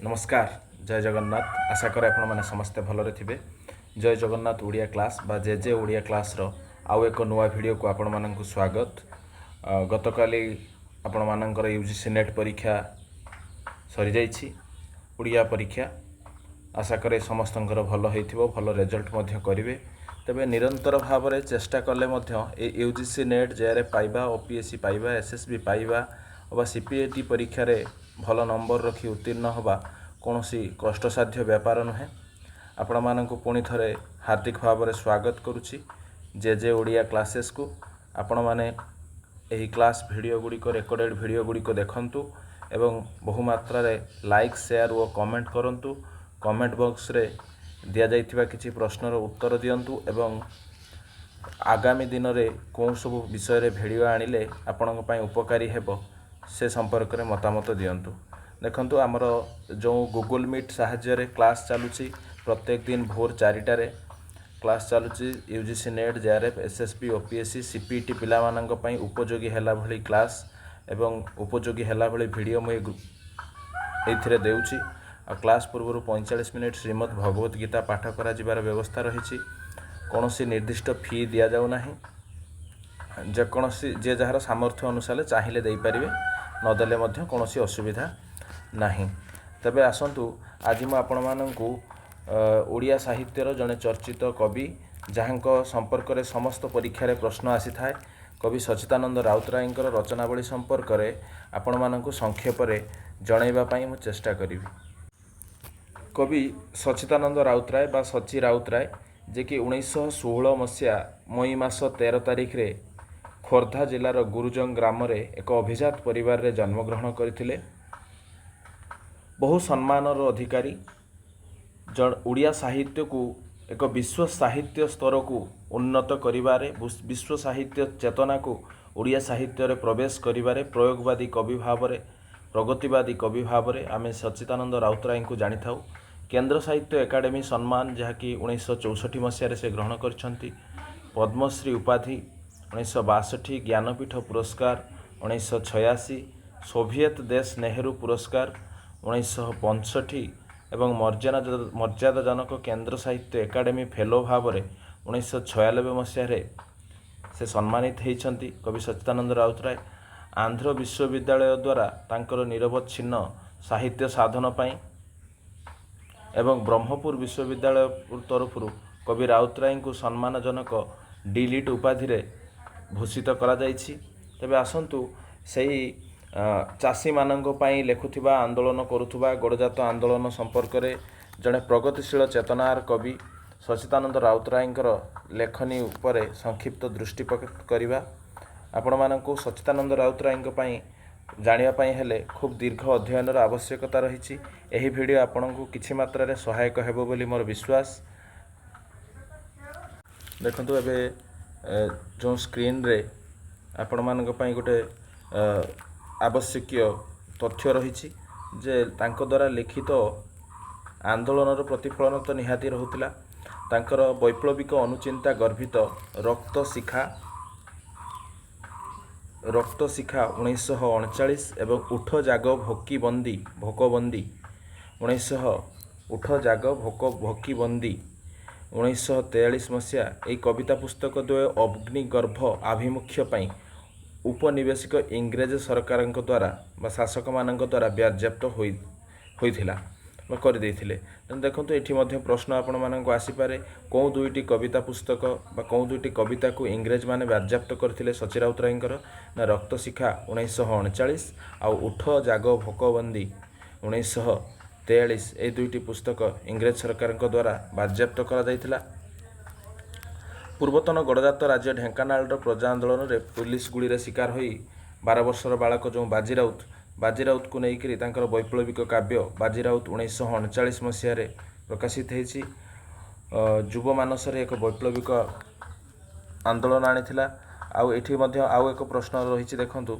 ନମସ୍କାର, ଜୟ ଜଗନ୍ନାଥ। ଆଶା କରେ ଆପଣମାନେ ସମସ୍ତେ ଭଲରେ ଥିବେ। ଜୟ ଜଗନ୍ନାଥ ଓଡ଼ିଆ କ୍ଲାସ୍ ବା ଜେ ଜେ ଓଡ଼ିଆ କ୍ଲାସ୍ର ଆଉ ଏକ ନୂଆ ଭିଡ଼ିଓକୁ ଆପଣମାନଙ୍କୁ ସ୍ୱାଗତ। ଗତକାଲି ଆପଣମାନଙ୍କର ୟୁଜିସି ନେଟ୍ ପରୀକ୍ଷା ସରିଯାଇଛି, ଓଡ଼ିଆ ପରୀକ୍ଷା। ଆଶା କରେ ସମସ୍ତଙ୍କର ଭଲ ହେଇଥିବ, ଭଲ ରେଜଲ୍ଟ ମଧ୍ୟ କରିବେ। ତେବେ ନିରନ୍ତର ଭାବରେ ଚେଷ୍ଟା କଲେ ମଧ୍ୟ ଏ ୟୁଜିସି ନେଟ୍, ଜେଆର୍ଏଫ୍ ପାଇବା, ଓପିଏସ୍ସି ପାଇବା, ଏସ୍ଏସ୍ବି ପାଇବା ଅବା ସିପିଇଟି ପରୀକ୍ଷାରେ ଭଲ ନମ୍ବର ରଖି ଉତ୍ତୀର୍ଣ୍ଣ ହେବା କୌଣସି କଷ୍ଟସାଧ୍ୟ ବ୍ୟାପାର ନୁହେଁ। ଆପଣମାନଙ୍କୁ ପୁଣି ଥରେ ହାର୍ଦ୍ଦିକ ଭାବରେ ସ୍ୱାଗତ କରୁଛି ଜେ ଜେ ଓଡ଼ିଆ କ୍ଲାସେସ୍କୁ। ଆପଣମାନେ ଏହି କ୍ଲାସ୍ ଭିଡ଼ିଓ ଗୁଡ଼ିକ, ରେକର୍ଡ଼େଡ଼ ଭିଡ଼ିଓ ଗୁଡ଼ିକ ଦେଖନ୍ତୁ ଏବଂ ବହୁମାତ୍ରାରେ ଲାଇକ୍, ସେୟାର ଓ କମେଣ୍ଟ କରନ୍ତୁ। କମେଣ୍ଟ ବକ୍ସରେ ଦିଆଯାଇଥିବା କିଛି ପ୍ରଶ୍ନର ଉତ୍ତର ଦିଅନ୍ତୁ ଏବଂ ଆଗାମୀ ଦିନରେ କେଉଁ ସବୁ ବିଷୟରେ ଭିଡ଼ିଓ ଆଣିଲେ ଆପଣଙ୍କ ପାଇଁ ଉପକାରୀ ହେବ, ସେ ସମ୍ପର୍କରେ ମତାମତ ଦିଅନ୍ତୁ। ଦେଖନ୍ତୁ, ଆମର ଯେଉଁ ଗୁଗୁଲ୍ ମିଟ୍ ସାହାଯ୍ୟରେ କ୍ଲାସ୍ ଚାଲୁଛି, ପ୍ରତ୍ୟେକ ଦିନ ଭୋର 4ଟାରେ କ୍ଲାସ୍ ଚାଲୁଛି। UGC net, JRF, SSB, OPSC, CPET ପିଲାମାନଙ୍କ ପାଇଁ ଉପଯୋଗୀ ହେଲା ଭଳି କ୍ଲାସ୍ ଏବଂ ଉପଯୋଗୀ ହେଲା ଭଳି ଭିଡ଼ିଓ ମୁଁ ଏଇଥିରେ ଦେଉଛି। ଆଉ କ୍ଲାସ୍ ପୂର୍ବରୁ 45 ମିନିଟ୍ ଶ୍ରୀମଦ୍ ଭଗବତ ଗୀତା ପାଠ କରାଯିବାର ବ୍ୟବସ୍ଥା ରହିଛି। କୌଣସି ନିର୍ଦ୍ଦିଷ୍ଟ ଫି ଦିଆଯାଉ ନାହିଁ। ଯେକୌଣସି ଯିଏ ଯାହାର ସାମର୍ଥ୍ୟ ଅନୁସାରେ ଚାହିଁଲେ ଦେଇପାରିବେ, ନଦେଲେ ମଧ୍ୟ କୌଣସି ଅସୁବିଧା ନାହିଁ। ତେବେ ଆସନ୍ତୁ, ଆଜି ମୁଁ ଆପଣମାନଙ୍କୁ ଓଡ଼ିଆ ସାହିତ୍ୟର ଜଣେ ଚର୍ଚ୍ଚିତ କବି, ଯାହାଙ୍କ ସମ୍ପର୍କରେ ସମସ୍ତ ପରୀକ୍ଷାରେ ପ୍ରଶ୍ନ ଆସିଥାଏ, କବି ସଚ୍ଚିଦାନନ୍ଦ ରାଉତରାୟଙ୍କର ରଚନାବଳୀ ସମ୍ପର୍କରେ ଆପଣମାନଙ୍କୁ ସଂକ୍ଷେପରେ ଜଣାଇବା ପାଇଁ ମୁଁ ଚେଷ୍ଟା କରିବି। କବି ସଚ୍ଚିଦାନନ୍ଦ ରାଉତରାୟ ବା ସଚ୍ଚି ରାଉତରାୟ, ଯିଏକି 1916 ମସିହା ମଇ ମାସ 13 ତାରିଖରେ ଖୋର୍ଦ୍ଧା ଜିଲ୍ଲାର ଗୁରୁଜଙ୍ଗ ଗ୍ରାମରେ ଏକ ଅଭିଜାତ ପରିବାରରେ ଜନ୍ମଗ୍ରହଣ କରିଥିଲେ, ବହୁ ସମ୍ମାନର ଅଧିକାରୀ, ଓଡ଼ିଆ ସାହିତ୍ୟକୁ ଏକ ବିଶ୍ୱ ସାହିତ୍ୟ ସ୍ତରକୁ ଉନ୍ନତ କରିବାରେ, ବିଶ୍ୱ ସାହିତ୍ୟ ଚେତନାକୁ ଓଡ଼ିଆ ସାହିତ୍ୟରେ ପ୍ରବେଶ କରିବାରେ ପ୍ରୟୋଗବାଦୀ କବି ଭାବରେ, ପ୍ରଗତିବାଦୀ କବି ଭାବରେ ଆମେ ସଚ୍ଚିଦାନନ୍ଦ ରାଉତରାୟଙ୍କୁ ଜାଣିଥାଉ। କେନ୍ଦ୍ର ସାହିତ୍ୟ ଏକାଡେମୀ ସମ୍ମାନ, ଯାହାକି 1964 ମସିହାରେ ସେ ଗ୍ରହଣ କରିଛନ୍ତି, ପଦ୍ମଶ୍ରୀ ଉପାଧି 1962, ଜ୍ଞାନପୀଠ ପୁରସ୍କାର 1986, ସୋଭିଏତ ଦେଶ ନେହେରୁ ପୁରସ୍କାର 1965 ଏବଂ ମର୍ଯ୍ୟାଦାଜନକ କେନ୍ଦ୍ର ସାହିତ୍ୟ ଏକାଡେମୀ ଫେଲୋ ଭାବରେ 1996 ମସିହାରେ ସେ ସମ୍ମାନିତ ହେଇଛନ୍ତି। କବି ସଚ୍ଚିଦାନନ୍ଦ ରାଉତରାୟ ଆନ୍ଧ୍ର ବିଶ୍ୱବିଦ୍ୟାଳୟ ଦ୍ୱାରା ତାଙ୍କର ନିରବଚ୍ଛିନ୍ନ ସାହିତ୍ୟ ସାଧନ ପାଇଁ ଏବଂ ବ୍ରହ୍ମପୁର ବିଶ୍ୱବିଦ୍ୟାଳୟ ତରଫରୁ କବି ରାଉତରାୟଙ୍କୁ ସମ୍ମାନଜନକ ଡିଲିଟ୍ ଉପାଧିରେ ଭୂଷିତ କରାଯାଇଛି। ତେବେ ଆସନ୍ତୁ, ସେଇ ଚାଷୀମାନଙ୍କ ପାଇଁ ଲେଖୁଥିବା, ଆନ୍ଦୋଳନ କରୁଥିବା, ଗଡ଼ଜାତ ଆନ୍ଦୋଳନ ସମ୍ପର୍କରେ ଜଣେ ପ୍ରଗତିଶୀଳ ଚେତନାର କବି ସଚ୍ଚିଦାନନ୍ଦ ରାଉତରାୟଙ୍କର ଲେଖନୀ ଉପରେ ସଂକ୍ଷିପ୍ତ ଦୃଷ୍ଟିପାତ କରିବା। ଆପଣମାନଙ୍କୁ ସଚ୍ଚିଦାନନ୍ଦ ରାଉତରାୟଙ୍କ ପାଇଁ ଜାଣିବା ପାଇଁ ହେଲେ ଖୁବ୍ ଦୀର୍ଘ ଅଧ୍ୟୟନର ଆବଶ୍ୟକତା ରହିଛି। ଏହି ଭିଡ଼ିଓ ଆପଣଙ୍କୁ କିଛି ମାତ୍ରାରେ ସହାୟକ ହେବ ବୋଲି ମୋର ବିଶ୍ୱାସ। ଦେଖନ୍ତୁ, ଏବେ ଯେଉଁ ସ୍କ୍ରିନ୍ରେ ଆପଣମାନଙ୍କ ପାଇଁ ଗୋଟେ ଆବଶ୍ୟକୀୟ ତଥ୍ୟ ରହିଛି ଯେ ତାଙ୍କ ଦ୍ୱାରା ଲିଖିତ ଆନ୍ଦୋଳନର ପ୍ରତିଫଳନ ତ ନିହାତି ରହୁଥିଲା। ତାଙ୍କର ବୈପ୍ଳବିକ ଅନୁଚିନ୍ତା ଗର୍ଭିତ ରକ୍ତଶିଖା, ରକ୍ତଶିଖା 1939 ଏବଂ ଉଠ ଜାଗ ଭୋକି ବନ୍ଦୀ, ଭୋକବନ୍ଦୀ ଉଠ ଜାଗ ଭୋକ ଭୋକି ବନ୍ଦୀ 1943 ମସିହା, ଏହି କବିତା ପୁସ୍ତକ ଦ୍ୱୟ ଅଗ୍ନିଗର୍ଭ ଆଭିମୁଖ୍ୟ ପାଇଁ ଉପନିବେଶିକ ଇଂରେଜ ସରକାରଙ୍କ ଦ୍ୱାରା ବା ଶାସକମାନଙ୍କ ଦ୍ୱାରା ବାଜ୍ୟାପ୍ତ ହୋଇଥିଲା ବା କରିଦେଇଥିଲେ। ତେଣୁ ଦେଖନ୍ତୁ, ଏଠି ମଧ୍ୟ ପ୍ରଶ୍ନ ଆପଣମାନଙ୍କୁ ଆସିପାରେ, କେଉଁ ଦୁଇଟି କବିତା ପୁସ୍ତକ ବା କେଉଁ ଦୁଇଟି କବିତାକୁ ଇଂରେଜମାନେ ବାଜ୍ୟାପ୍ତ କରିଥିଲେ ସଚ୍ଚି ରାଉତରାୟଙ୍କର? ନା, ରକ୍ତଶିଖା 1939 ଆଉ ଉଠ ଜାଗ ଭୋକବନ୍ଦୀ 1943, ଏହି ଦୁଇଟି ପୁସ୍ତକ ଇଂରେଜ ସରକାରଙ୍କ ଦ୍ୱାରା ବାଜ୍ୟାପ୍ତ କରାଯାଇଥିଲା। ପୂର୍ବତନ ଗଡ଼ଜାତ ରାଜ୍ୟ ଢେଙ୍କାନାଳର ପ୍ରଜା ଆନ୍ଦୋଳନରେ ପୁଲିସ ଗୁଳିରେ ଶିକାର ହୋଇ 12 ବର୍ଷର ବାଳକ ଯେଉଁ ବାଜି ରାଉତ, ବାଜି ରାଉତକୁ ନେଇକରି ତାଙ୍କର ବୈପ୍ଳବିକ କାବ୍ୟ ବାଜି ରାଉତ 1939 ମସିହାରେ ପ୍ରକାଶିତ ହେଇଛି। ଯୁବ ମାନସରେ ଏକ ବୈପ୍ଳବିକ ଆନ୍ଦୋଳନ ଆଣିଥିଲା। ଆଉ ଏଠି ମଧ୍ୟ ଆଉ ଏକ ପ୍ରଶ୍ନ ରହିଛି। ଦେଖନ୍ତୁ,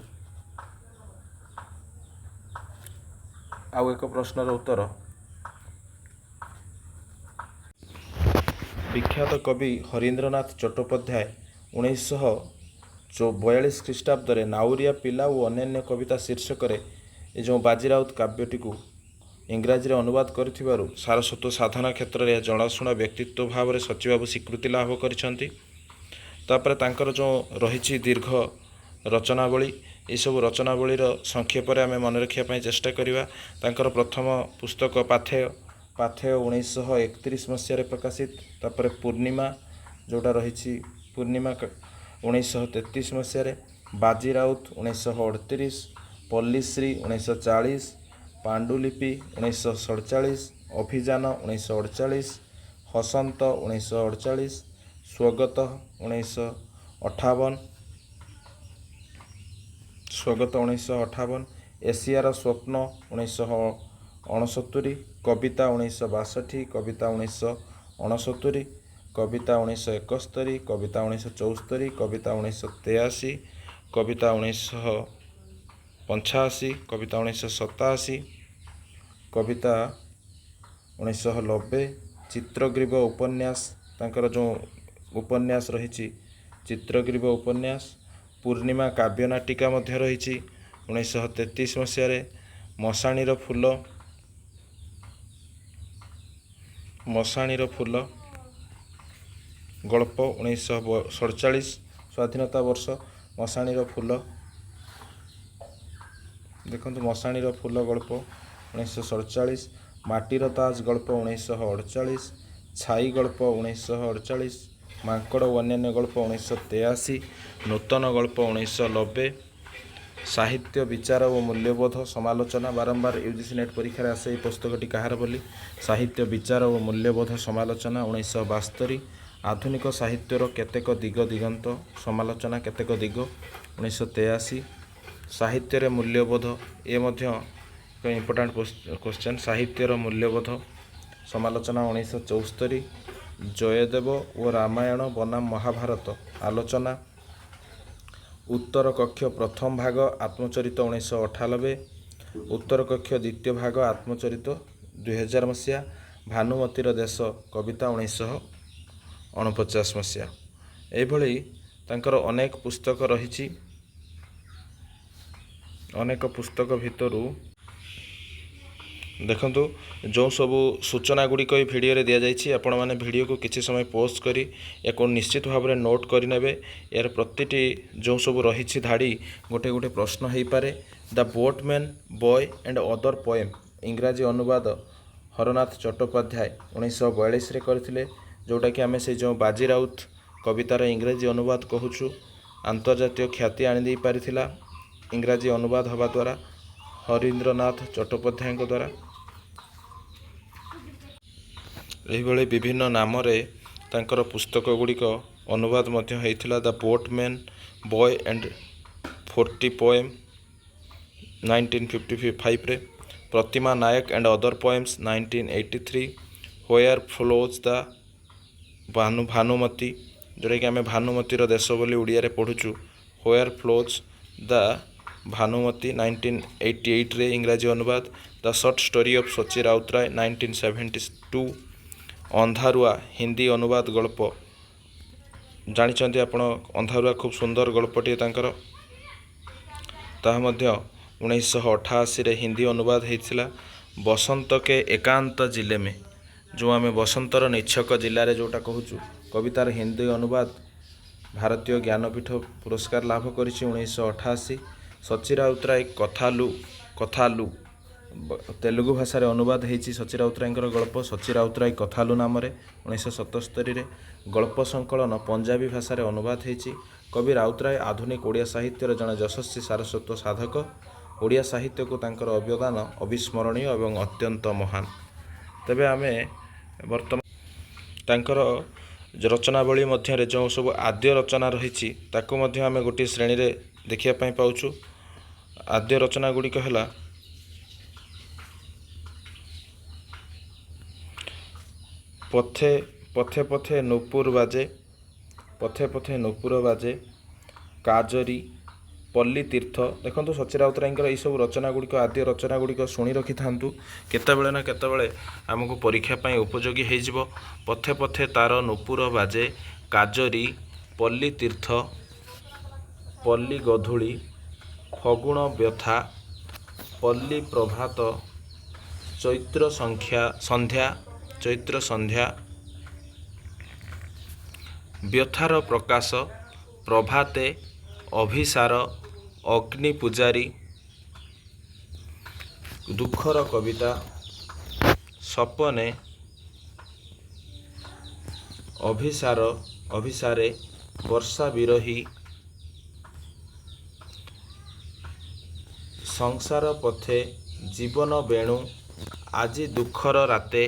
ଆଉ ଏକ ପ୍ରଶ୍ନର ଉତ୍ତର। ବିଖ୍ୟାତ କବି ହରୀନ୍ଦ୍ରନାଥ ଚଟ୍ଟୋପାଧ୍ୟାୟ 1942 ଖ୍ରୀଷ୍ଟାବ୍ଦରେ ନାଉରିଆ ପିଲା ଓ ଅନ୍ୟାନ୍ୟ କବିତା ଶୀର୍ଷକରେ ଏ ଯେଉଁ ବାଜି ରାଉତ କାବ୍ୟଟିକୁ ଇଂରାଜୀରେ ଅନୁବାଦ କରିଥିବାରୁ ସାରସ୍ୱତ ସାଧନା କ୍ଷେତ୍ରରେ ଜଣାଶୁଣା ବ୍ୟକ୍ତିତ୍ୱ ଭାବରେ ସଚ୍ଚିବାବୁ ସ୍ୱୀକୃତି ଲାଭ କରିଛନ୍ତି। ତାପରେ ତାଙ୍କର ଯେଉଁ ରହିଛି ଦୀର୍ଘ ରଚନାବଳୀ, ଏସବୁ ରଚନାବଳୀର ସଂକ୍ଷେପରେ ଆମେ ମନେ ରଖିବା ପାଇଁ ଚେଷ୍ଟା କରିବା। ତାଙ୍କର ପ୍ରଥମ ପୁସ୍ତକ ପାଥେୟ, ପାଥେୟ 1931 ମସିହାରେ ପ୍ରକାଶିତ। ତାପରେ ପୂର୍ଣ୍ଣିମା ଯେଉଁଟା ରହିଛି, ପୂର୍ଣ୍ଣିମା 1933 ମସିହାରେ, ବାଜି ରାଉତ 1938, ପଲ୍ଲୀଶ୍ରୀ 1940, ପାଣ୍ଡୁଲିପି 1947, ଅଭିଯାନ 1948, ହସନ୍ତ 1948, ସ୍ୱଗତ 1958, ସ୍ୱଗତ 1958, ଏସିଆର ସ୍ୱପ୍ନ 1969, କବିତା 1962, କବିତା 1969, କବିତା 1971, କବିତା 1974, କବିତା 1983, କବିତା 1985, କବିତା 1987, କବିତା 1990, ଚିତ୍ରଗ୍ରୀବ ଉପନ୍ୟାସ, ତାଙ୍କର ଯେଉଁ ଉପନ୍ୟାସ ରହିଛି ଚିତ୍ରଗ୍ରୀବ ଉପନ୍ୟାସ, ପୂର୍ଣ୍ଣିମା କାବ୍ୟ ନାଟିକା ମଧ୍ୟ ରହିଛି 1933 ମସିହାରେ, ମଶାଣିର ଫୁଲ, ମଶାଣିର ଫୁଲ ଗଳ୍ପ 1947, ସ୍ୱାଧୀନତା ବର୍ଷ, ମଶାଣିର ଫୁଲ, ଦେଖନ୍ତୁ ମଶାଣିର ଫୁଲ ଗଳ୍ପ 1947, ମାଟିର ତାଜ ଗଳ୍ପ 1948, ଛାଇ ଗଳ୍ପ 1948, ମାଙ୍କଡ଼ ଓ ଅନ୍ୟାନ୍ୟ ଗଳ୍ପ 1983, ନୂତନ ଗଳ୍ପ 1990, ସାହିତ୍ୟ ବିଚାର ଓ ମୂଲ୍ୟବୋଧ ସମାଲୋଚନା, ବାରମ୍ବାର ୟୁ ଜି ସି ନେଟ୍ ପରୀକ୍ଷାରେ ଆସେ ଏହି ପୁସ୍ତକଟି କାହାର ବୋଲି, ସାହିତ୍ୟ ବିଚାର ଓ ମୂଲ୍ୟବୋଧ ସମାଲୋଚନା 1972, ଆଧୁନିକ ସାହିତ୍ୟର କେତେକ ଦିଗ ଦିଗନ୍ତ ସମାଲୋଚନା କେତେକ ଦିଗ 1983, ସାହିତ୍ୟରେ ମୂଲ୍ୟବୋଧ, ଏ ମଧ୍ୟ ଏକ ଇମ୍ପୋର୍ଟାଣ୍ଟ କ୍ୱେଶ୍ଚନ୍, ସାହିତ୍ୟର ମୂଲ୍ୟବୋଧ ସମାଲୋଚନା 1974, ଜୟଦେବ ଓ ରାମାୟଣ ବନାମ ମହାଭାରତ ଆଲୋଚନା, ଉତ୍ତର କକ୍ଷ ପ୍ରଥମ ଭାଗ ଆତ୍ମଚରିତ 1998, ଉତ୍ତର କକ୍ଷ ଦ୍ୱିତୀୟ ଭାଗ ଆତ୍ମଚରିତ 2000 ମସିହା, ଭାନୁମତୀର ଦେଶ କବିତା 1949 ମସିହା। ଏଇଭଳି ତାଙ୍କର ଅନେକ ପୁସ୍ତକ ରହିଛି। ଅନେକ ପୁସ୍ତକ ଭିତରୁ ଦେଖନ୍ତୁ ଯେଉଁ ସବୁ ସୂଚନା ଗୁଡ଼ିକ ଏଇ ଭିଡ଼ିଓରେ ଦିଆଯାଇଛି, ଆପଣମାନେ ଭିଡ଼ିଓକୁ କିଛି ସମୟ ପୋଜ୍ କରି ୟାକୁ ନିଶ୍ଚିତ ଭାବରେ ନୋଟ୍ କରିନେବେ। ଏହାର ପ୍ରତିଟି ଯେଉଁ ସବୁ ରହିଛି ଧାଡ଼ି ଗୋଟେ ଗୋଟେ ପ୍ରଶ୍ନ ହେଇପାରେ। The boatman boy and other poem ଇଂରାଜୀ ଅନୁବାଦ ହରନାଥ ଚଟ୍ଟୋପାଧ୍ୟାୟ 1942ରେ କରିଥିଲେ, ଯେଉଁଟାକି ଆମେ ସେଇ ଯେଉଁ ବାଜି ରାଉତ କବିତାର ଇଂରାଜୀ ଅନୁବାଦ କହୁଛୁ, ଆନ୍ତର୍ଜାତୀୟ ଖ୍ୟାତି ଆଣିଦେଇ ପାରିଥିଲା ଇଂରାଜୀ ଅନୁବାଦ ହେବା ଦ୍ୱାରା ହରୀନ୍ଦ୍ରନାଥ ଚଟ୍ଟୋପାଧ୍ୟାୟଙ୍କ ଦ୍ୱାରା। ଏହିଭଳି ବିଭିନ୍ନ ନାମରେ ତାଙ୍କର ପୁସ୍ତକ ଗୁଡ଼ିକ ଅନୁବାଦ ମଧ୍ୟ ହେଇଥିଲା। The boatman boy and 40 poem 1955ରେ, Pratima Nayak and other poems 1983, where flows the Bhanumati, ଯେଉଁଟାକି ଆମେ ଭାନୁମତୀର ଦେଶ ବୋଲି ଓଡ଼ିଆରେ ପଢ଼ୁଛୁ, ହ୍ୱେୟାର ଫ୍ଲୋଜ୍ ଦ ଭାନୁମତୀ 1988ରେ ଇଂରାଜୀ ଅନୁବାଦ, the short story of Sachi Routray 1972, Andharua Hindi ଅନୁବାଦ ଗଳ୍ପ, ଜାଣିଛନ୍ତି ଆପଣ ଅନ୍ଧାରୁଆ ଖୁବ୍ ସୁନ୍ଦର ଗଳ୍ପଟିଏ ତାଙ୍କର, ତାହା ମଧ୍ୟ 1988ରେ ହିନ୍ଦୀ ଅନୁବାଦ ହେଇଥିଲା। ବସନ୍ତ କେ ଏକାନ୍ତ ଜିଲେ ମେ, ଯେଉଁ ଆମେ ବସନ୍ତର ନିଚ୍ଛକ ଜିଲ୍ଲାରେ ଯେଉଁଟା କହୁଛୁ, କବିତାର ହିନ୍ଦୀ ଅନୁବାଦ ଭାରତୀୟ ଜ୍ଞାନପୀଠ ପୁରସ୍କାର ଲାଭ କରିଛି 1988। ସଚ୍ଚି ରାଉତରାୟ କଥାଲୁ, କଥାଲୁ ତେଲୁଗୁ ଭାଷାରେ ଅନୁବାଦ ହେଇଛି ସଚ୍ଚି ରାଉତରାୟଙ୍କର ଗଳ୍ପ ସଚ୍ଚି ରାଉତରାୟ କଥାଲୁ ନାମରେ 1977ରେ। ଗଳ୍ପ ସଂକଳନ ପଞ୍ଜାବୀ ଭାଷାରେ ଅନୁବାଦ ହେଇଛି। କବି ରାଉତରାୟ ଆଧୁନିକ ଓଡ଼ିଆ ସାହିତ୍ୟର ଜଣେ ଯଶସ୍ୱୀ ସାରସ୍ୱତ ସାଧକ। ଓଡ଼ିଆ ସାହିତ୍ୟକୁ ତାଙ୍କର ଅବଦାନ ଅବିସ୍ମରଣୀୟ ଏବଂ ଅତ୍ୟନ୍ତ ମହାନ। ତେବେ ଆମେ ବର୍ତ୍ତମାନ ତାଙ୍କର ରଚନାବଳୀ ମଧ୍ୟରେ ଯେଉଁ ସବୁ ଆଦ୍ୟ ରଚନା ରହିଛି ତାକୁ ମଧ୍ୟ ଆମେ ଗୋଟିଏ ଶ୍ରେଣୀରେ ଦେଖିବା ପାଇଁ ପାଉଛୁ। ଆଦ୍ୟ ରଚନା ଗୁଡ଼ିକ ହେଲା ପଥେ ପଥେ ପଥେ ନୂପୁର ବାଜେ, ପଥେ ପଥେ ନୂପୁର ବାଜେ, କାଜରୀ, ପଲ୍ଲୀ ତୀର୍ଥ। ଦେଖନ୍ତୁ ସଚ୍ଚି ରାଉତରାୟଙ୍କର ଏଇସବୁ ରଚନା ଗୁଡ଼ିକ ଆଦ୍ୟ ରଚନା ଗୁଡ଼ିକ ଶୁଣି ରଖିଥାନ୍ତୁ, କେତେବେଳେ ନା କେତେବେଳେ ଆମକୁ ପରୀକ୍ଷା ପାଇଁ ଉପଯୋଗୀ ହେଇଯିବ। ପଥେ ପଥେ ତାର ନୂପୁର ବାଜେ, କାଜରୀ, ପଲ୍ଲୀ ତୀର୍ଥ, ପଲ୍ଲୀ ଗଧୂଳି, ଫଗୁଣ ବ୍ୟଥା, ପଲ୍ଲୀ ପ୍ରଭାତ, ଚୈତ୍ର ସଂଖ୍ୟା ସନ୍ଧ୍ୟା, ଚୈତ୍ର ସନ୍ଧ୍ୟା, ବ୍ୟଥାର ପ୍ରକାଶ, ପ୍ରଭାତେ, ଅଭିସାର, ଅଗ୍ନି ପୂଜାରୀ, ଦୁଃଖର କବିତା, ସପନେ, ଅଭିସାର, ଅଭିସାରେ, ବର୍ଷା ବିରହୀ, ସଂସାର ପଥେ, ଜୀବନ ବେଣୁ, ଆଜି ଦୁଃଖର ରାତେ,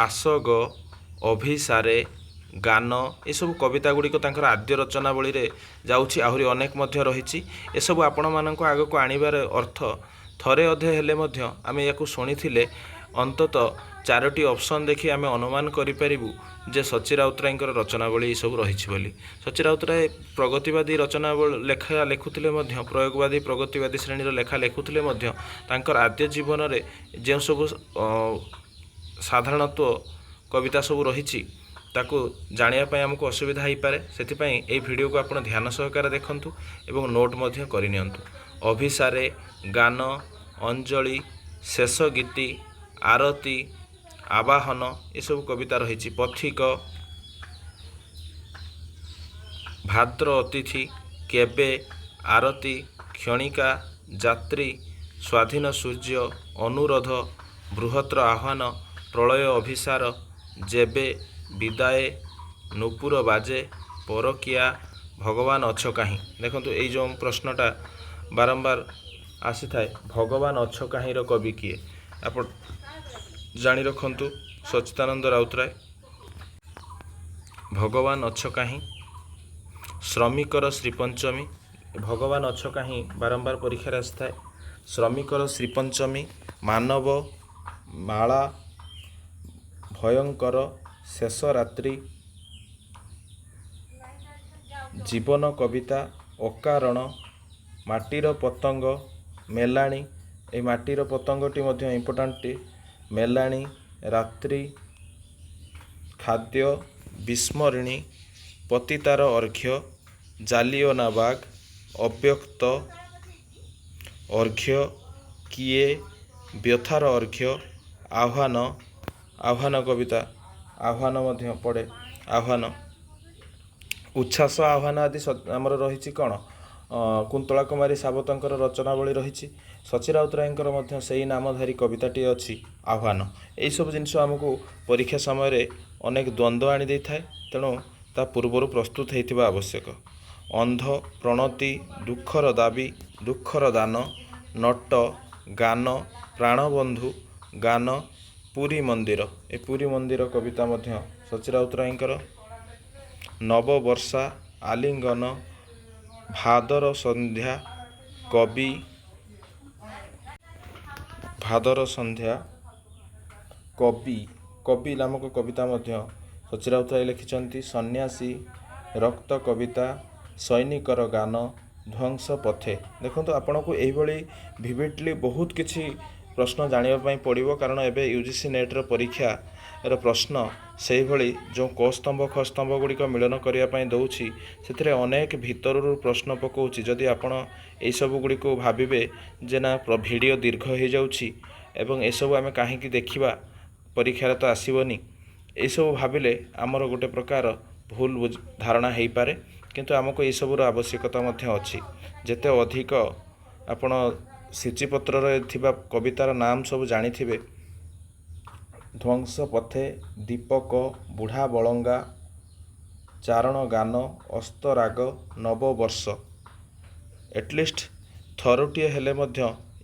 ଆସଗ, ଅଭିସାରେ, ଗାନ, ଏସବୁ କବିତା ଗୁଡ଼ିକ ତାଙ୍କର ଆଦ୍ୟ ରଚନାବଳୀରେ ଯାଉଛି। ଆହୁରି ଅନେକ ମଧ୍ୟ ରହିଛି। ଏସବୁ ଆପଣମାନଙ୍କୁ ଆଗକୁ ଆଣିବାର ଅର୍ଥ, ଥରେ ଅଧେ ହେଲେ ମଧ୍ୟ ଆମେ ୟାକୁ ଶୁଣିଥିଲେ ଅନ୍ତତଃ ଚାରୋଟି ଅପସନ୍ ଦେଖି ଆମେ ଅନୁମାନ କରିପାରିବୁ ଯେ ସଚି ରାଉତରାୟଙ୍କର ରଚନାବଳୀ ଏସବୁ ରହିଛି ବୋଲି। ସଚି ରାଉତରାୟ ପ୍ରଗତିବାଦୀ ରଚନା ଲେଖା ଲେଖୁଥିଲେ ମଧ୍ୟ, ପ୍ରୟୋଗବାଦୀ ପ୍ରଗତିବାଦୀ ଶ୍ରେଣୀର ଲେଖା ଲେଖୁଥିଲେ ମଧ୍ୟ, ତାଙ୍କର ଆଦ୍ୟ ଜୀବନରେ ଯେଉଁ ସବୁ ସାଧାରଣତ୍ୱ କବିତା ସବୁ ରହିଛି, ତାକୁ ଜାଣିବା ପାଇଁ ଆମକୁ ଅସୁବିଧା ହେଇପାରେ। ସେଥିପାଇଁ ଏଇ ଭିଡ଼ିଓକୁ ଆପଣ ଧ୍ୟାନ ସହକାରେ ଦେଖନ୍ତୁ ଏବଂ ନୋଟ୍ ମଧ୍ୟ କରିନିଅନ୍ତୁ। ଅଭିସାରେ, ଗାନ, ଅଞ୍ଜଳି, ଶେଷ ଗୀତି, ଆରତି, ଆବାହନ, ଏସବୁ କବିତା ରହିଛି। ପଥିକ, ଭାଦ୍ର ଅତିଥି, କେବେ, ଆରତି, କ୍ଷଣିକା, ଯାତ୍ରୀ, ସ୍ୱାଧୀନ ସୂର୍ଯ୍ୟ, ଅନୁରୋଧ, ବୃହତ୍ର ଆହ୍ୱାନ, ପ୍ରଳୟ ଅଭିସାର, ଯେବେ, ବିଦାଏ, ନୂପୁର ବାଜେ, ପରକିଆ, ଭଗବାନ ଅଛ କାହିଁ। ଦେଖନ୍ତୁ, ଏଇ ଯେଉଁ ପ୍ରଶ୍ନଟା ବାରମ୍ବାର ଆସିଥାଏ, ଭଗବାନ ଅଛ କାହିଁର କବି କିଏ? ଆପଣ ଜାଣି ରଖନ୍ତୁ, ସଚ୍ଚିଦାନନ୍ଦ ରାଉତରାୟ। ଭଗବାନ ଅଛ କାହିଁ, ଶ୍ରମିକର ଶ୍ରୀପଞ୍ଚମୀ। ଭଗବାନ ଅଛ କାହିଁ ବାରମ୍ବାର ପରୀକ୍ଷାରେ ଆସିଥାଏ। ଶ୍ରମିକର ଶ୍ରୀପଞ୍ଚମୀ, ମାନବ ମାଳା, ଭୟଙ୍କର, ଶେଷ ରାତ୍ରି, ଜୀବନ କବିତା, ଅକାରଣ, ମାଟିର ପତଙ୍ଗ, ମେଲାଣି। ଏଇ ମାଟିର ପତଙ୍ଗଟି ମଧ୍ୟ ଇମ୍ପୋର୍ଟାଣ୍ଟଟି। ମେଲାଣି, ରାତ୍ରି ଖାଦ୍ୟ, ବିସ୍ମରଣୀ, ପତିତାର ଅର୍ଘ୍ୟ, ଜାଲିଆନାବାଗ, ଅବ୍ୟକ୍ତ, ଅର୍ଘ୍ୟ, କିଏ, ବ୍ୟଥାର ଅର୍ଘ୍ୟ, ଆହ୍ୱାନ। ଆହ୍ୱାନ କବିତା, ଆହ୍ୱାନ ମଧ୍ୟ ପଡ଼େ। ଆହ୍ୱାନ, ଉଚ୍ଛ୍ୱାସ, ଆହ୍ୱାନ ଆଦି ଆମର ରହିଛି। କ'ଣ କୁନ୍ତଳା କୁମାରୀ ସାବତଙ୍କର ରଚନାବଳୀ ରହିଛି। ସଚି ରାଉତରାୟଙ୍କର ମଧ୍ୟ ସେଇ ନାମଧାରୀ କବିତାଟିଏ ଅଛି, ଆହ୍ୱାନ। ଏଇସବୁ ଜିନିଷ ଆମକୁ ପରୀକ୍ଷା ସମୟରେ ଅନେକ ଦ୍ୱନ୍ଦ୍ୱ ଆଣି ଦେଇଥାଏ, ତେଣୁ ତା ପୂର୍ବରୁ ପ୍ରସ୍ତୁତ ହେଇଥିବା ଆବଶ୍ୟକ। ଅନ୍ଧ, ପ୍ରଣତି, ଦୁଃଖର ଦାବି, ଦୁଃଖର ଦାନ, ନଟ, ଗାନ, ପ୍ରାଣବନ୍ଧୁ, ଗାନ, ପୁରୀ ମନ୍ଦିର। ଏ ପୁରୀ ମନ୍ଦିର କବିତା ମଧ୍ୟ ସଚି ରାଉତରାୟଙ୍କର। ନବବର୍ଷା, ଆଲିଙ୍ଗନ, ଭାଦର ସନ୍ଧ୍ୟା, କବି, ଭାଦର ସନ୍ଧ୍ୟା, କବି, କବି ନାମକ କବିତା ମଧ୍ୟ ସଚି ରାଉତରାୟ ଲେଖିଛନ୍ତି। ସନ୍ନ୍ୟାସୀ, ରକ୍ତ କବିତା, ସୈନିକର ଗାନ, ଧ୍ୱଂସ ପଥେ। ଦେଖନ୍ତୁ, ଆପଣଙ୍କୁ ଏଇଭଳି ଭିଭିଡ଼ଲି ବହୁତ କିଛି ପ୍ରଶ୍ନ ଜାଣିବା ପାଇଁ ପଡ଼ିବ, କାରଣ ଏବେ ୟୁଜିସି ନେଟ୍ର ପରୀକ୍ଷାର ପ୍ରଶ୍ନ ସେଇଭଳି। ଯେଉଁ କ ସ୍ତମ୍ଭ, ଖ ସ୍ତମ୍ଭ ଗୁଡ଼ିକ ମିଳନ କରିବା ପାଇଁ ଦେଉଛି, ସେଥିରେ ଅନେକ ଭିତରରୁ ପ୍ରଶ୍ନ ପକାଉଛି। ଯଦି ଆପଣ ଏଇସବୁ ଗୁଡ଼ିକୁ ଭାବିବେ ଯେ ନା, ଭିଡ଼ିଓ ଦୀର୍ଘ ହେଇଯାଉଛି ଏବଂ ଏସବୁ ଆମେ କାହିଁକି ଦେଖିବା, ପରୀକ୍ଷାରେ ତ ଆସିବନି, ଏଇସବୁ ଭାବିଲେ ଆମର ଗୋଟେ ପ୍ରକାର ଭୁଲ ଧାରଣା ହେଇପାରେ। କିନ୍ତୁ ଆମକୁ ଏଇସବୁର ଆବଶ୍ୟକତା ମଧ୍ୟ ଅଛି। ଯେତେ ଅଧିକ ଆପଣ ସୂଚୀପତ୍ରରେ ଥିବା କବିତାର ନାମ ସବୁ ଜାଣିଥିବେ। ଧ୍ୱଂସ ପଥେ, ଦୀପକ, ବୁଢ଼ା ବଳଙ୍ଗା, ଚାରଣ ଗାନ, ଅସ୍ତରାଗ, ନବବର୍ଷ, ଏଟଲିଷ୍ଟ ଥରୁଟିଏ ହେଲେ ମଧ୍ୟ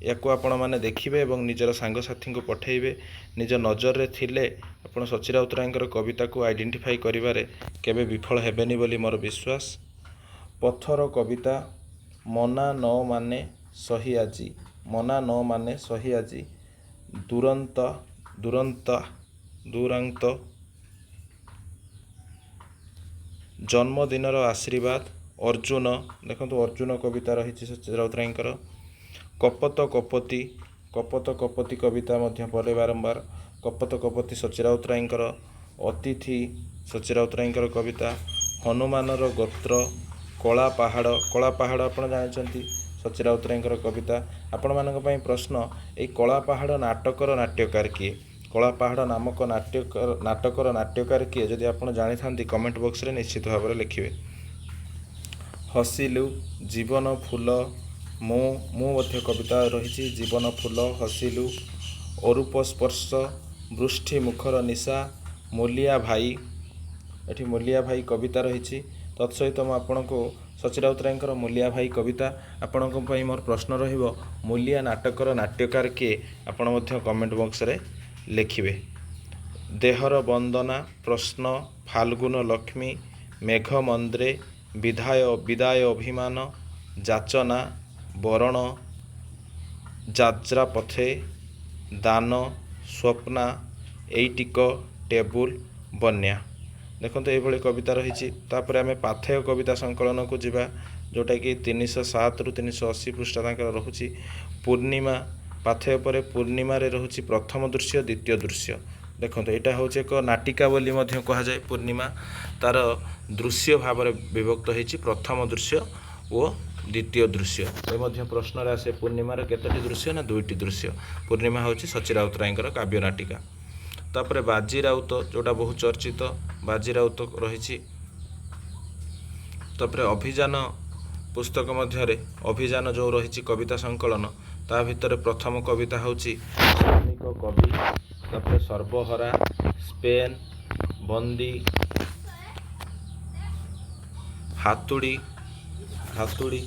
ୟାକୁ ଆପଣମାନେ ଦେଖିବେ ଏବଂ ନିଜର ସାଙ୍ଗସାଥୀଙ୍କୁ ପଠାଇବେ। ନିଜ ନଜରରେ ଥିଲେ ଆପଣ ସଚି ରାଉତରାୟଙ୍କର କବିତାକୁ ଆଇଡେଣ୍ଟିଫାଇ କରିବାରେ କେବେ ବିଫଳ ହେବେନି ବୋଲି ମୋର ବିଶ୍ୱାସ। ପଥର କବିତା, ମନା ନ ମାନେ ସହି ଆଜି, ମନା ନ ମାନେ ସହି ଆଜି, ଦୁରନ୍ତ, ଦୁରନ୍ତ, ଦୁରାନ୍ତ, ଜନ୍ମଦିନର ଆଶୀର୍ବାଦ, ଅର୍ଜୁନ। ଦେଖନ୍ତୁ, ଅର୍ଜୁନ କବିତା ରହିଛି ସଚି ରାଉତରାୟଙ୍କର। କପତ କପତି, କପତ କପତି କବିତା ମଧ୍ୟ ପଡ଼େ ବାରମ୍ବାର। କପତ କପତି ସଚି ରାଉତରାୟଙ୍କର। ଅତିଥି ସଚି ରାଉତରାୟଙ୍କର କବିତା। ହନୁମାନର ଗୋତ୍ର, କଳା ପାହାଡ଼। କଳା ପାହାଡ଼ ଆପଣ ଜାଣିଛନ୍ତି, ସଚି ସଚ୍ଚି ରାଉତରାୟଙ୍କର କବିତା। ଆପଣମାନଙ୍କ ପାଇଁ ପ୍ରଶ୍ନ, ଏଇ କଳା ପାହାଡ଼ ନାଟକର ନାଟ୍ୟକାର କିଏ? କଳା ପାହାଡ଼ ନାମକ ନାଟକର ନାଟ୍ୟକାର କିଏ? ଯଦି ଆପଣ ଜାଣିଥାନ୍ତି, କମେଣ୍ଟ ବକ୍ସରେ ନିଶ୍ଚିତ ଭାବରେ ଲେଖିବେ। ହସିଲୁ, ଜୀବନ ଫୁଲ, ମୁଁ ମୁଁ ମଧ୍ୟ କବିତା ରହିଛି। ଜୀବନ ଫୁଲ, ହସିଲୁ, ଅରୂପ ସ୍ପର୍ଶ, ବୃଷ୍ଟି ମୁଖର ନିଶା, ମୂଲିଆ ଭାଇ। ଏଠି ମୂଲିଆ ଭାଇ କବିତା ରହିଛି। ତତ୍ସହିତ ମୁଁ ଆପଣଙ୍କୁ ସଚ୍ଚି ରାଉତରାୟଙ୍କର ମୂଲିଆ ଭାଇ କବିତା, ଆପଣଙ୍କ ପାଇଁ ମୋର ପ୍ରଶ୍ନ ରହିବ, ମୂଲିଆ ନାଟକର ନାଟ୍ୟକାର କିଏ? ଆପଣ ମଧ୍ୟ କମେଣ୍ଟ ବକ୍ସରେ ଲେଖିବେ। ଦେହର ବନ୍ଦନା, ପ୍ରଶ୍ନ, ଫାଲ୍ଗୁନ ଲକ୍ଷ୍ମୀ, ମେଘ ମନ୍ଦ୍ରେ, ବିଦାୟ ଅଭିମାନ, ଯାଚନା, ବରଣ, ଯାତ୍ରା ପଥେ, ଦାନ, ସ୍ୱପ୍ନା, ଏଇଟିକ, ଟେବୁଲ, ବନ୍ୟା। ଦେଖନ୍ତୁ, ଏଇଭଳି କବିତା ରହିଛି। ତାପରେ ଆମେ ପାଥେୟ କବିତା ସଂକଳନକୁ ଯିବା, ଯେଉଁଟାକି 307ରୁ 380 ପୃଷ୍ଠା ତାଙ୍କର ରହୁଛି। ପୂର୍ଣ୍ଣିମା, ପାଥେୟ ପରେ ପୂର୍ଣ୍ଣିମାରେ ରହୁଛି ପ୍ରଥମ ଦୃଶ୍ୟ, ଦ୍ୱିତୀୟ ଦୃଶ୍ୟ। ଦେଖନ୍ତୁ, ଏଇଟା ହେଉଛି ଏକ ନାଟିକା ବୋଲି ମଧ୍ୟ କୁହାଯାଏ। ପୂର୍ଣ୍ଣିମା ତାର ଦୃଶ୍ୟ ଭାବରେ ବିଭକ୍ତ ହେଇଛି, ପ୍ରଥମ ଦୃଶ୍ୟ ଓ ଦ୍ୱିତୀୟ ଦୃଶ୍ୟ। ଏ ମଧ୍ୟ ପ୍ରଶ୍ନରେ ଆସେ, ପୂର୍ଣ୍ଣିମାର କେତୋଟି ଦୃଶ୍ୟ ନା ଦୁଇଟି ଦୃଶ୍ୟ। ପୂର୍ଣ୍ଣିମା ହେଉଛି ସଚ୍ଚି ରାଉତରାୟଙ୍କର କାବ୍ୟ ନାଟିକା। ତାପରେ ବାଜି ରାଉତ, ଯେଉଁଟା ବହୁ ଚର୍ଚ୍ଚିତ, ବାଜି ରାଉତ ରହିଛି। ତାପରେ ଅଭିଯାନ ପୁସ୍ତକ ମଧ୍ୟରେ ଅଭିଯାନ ଯେଉଁ ରହିଛି କବିତା ସଂକଳନ, ତା ଭିତରେ ପ୍ରଥମ କବିତା ହେଉଛି ଶ୍ରମିକ କବି। ତାପରେ ସର୍ବହରା, ସ୍ପେନ୍, ବନ୍ଦୀ, ହାତୁଡ଼ି। ହାତୁଡ଼ି,